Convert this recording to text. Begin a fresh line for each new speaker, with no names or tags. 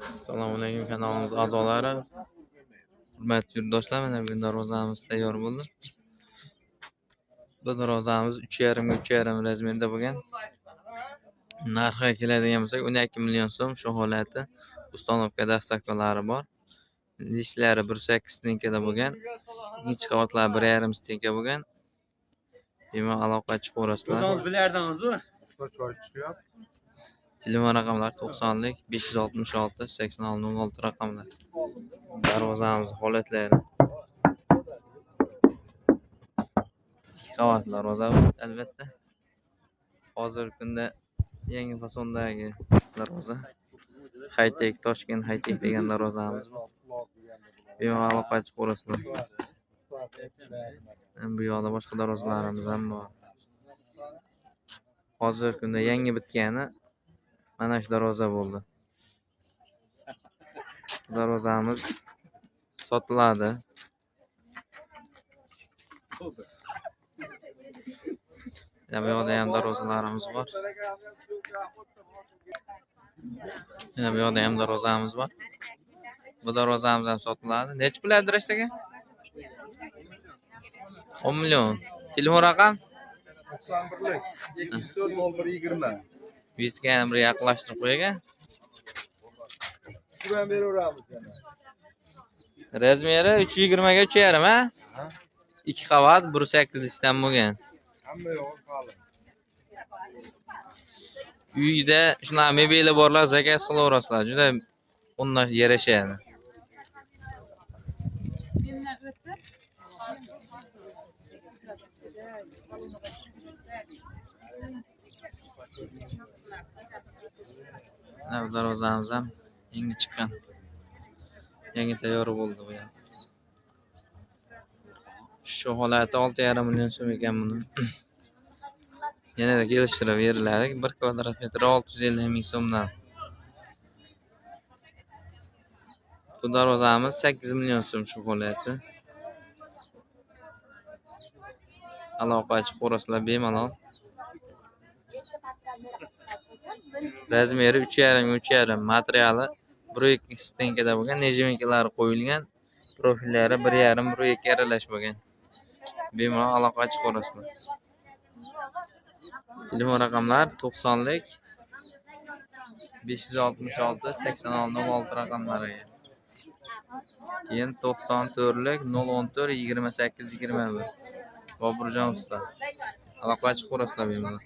Assalomu alaykum kanalimiz a'zolari. Hurmatli yurtdoshlar, mana bugun darvozamiz tayyor bo'ldi. Bu darvozamiz 3,5 ga 3,5 razmerda bo'lgan. Narxiga keladigan bo'lsak, 12 million so'm shu holati. Ustanovka dastavkalari bor. Lishlari 1.8 stenkada bo'lgan. Ikkinchi qavatlar 1.5 stenka bo'lgan. Demak, aloqa chiqaverasizlar.
O'zingiz bilardingiz-ku.
Telefon raqamlari 90lik 566 86 06 raqamlar. Darvozamiz holatlari. Ikki qavatli darvoza albatta. Hozirgi kunda yangi fasondagi darvoza. High-tech, Toshkent High-tech degan darvozamiz. Bemalol aloqa chiqaverasizlar. Bu yoqda boshqa darvozalarimiz ham bor. Hozirgi kunda yangi bitgani mana shu darvoza bo'ldi. Darvozamiz sotiladi. Yana bu yoqda ham darvozalarimiz bor. Yana bu yoqda ham darvozamiz bor. Bu darvozamiz ham sotiladi. Necha pul Abdurashid aka? 10 million. Telefon raqam
91lik 204 01 20.
Vizitga ham bir yaqinlashtirib qo'ygan.
Shuni ham beraveramiz yana.
Razmeri 3.20 ga 3.5 ha? Ikki qavat 1.8 listdan bo'lgan.
Hamma yo'q qalin.
Uyda shunaqa mebeli borlar zakaz qilaverasizlar. Juda undan yarashadi. Mana bu darvozamiz ham yangi chiqqan. Yangi tayyor bo'ldi bu ham. Shu holati 6,5 million so'm ekan buni. Yanada kelishtirib beriladi. 1 kvadrat metri 650 ming so'mdan. Bu darvozamiz 8 million so'm shu holati. Aloqa chiqaverasizlar bemalol. Razmeri 3,5 ga 3,5, materiali 1.2 stenkada bo'lgan, nejimiklar qo'yilgan, profillari 1.5 1.2 aralash bo'lgan. Bemalol aloqa chiqaverasizlar. Telefon raqamlari 90lik 566 86 06 raqamlariga. Keyin 94lik 014 28 21. Boburjon usta. Aloqa chiqaverasizlar bemalol.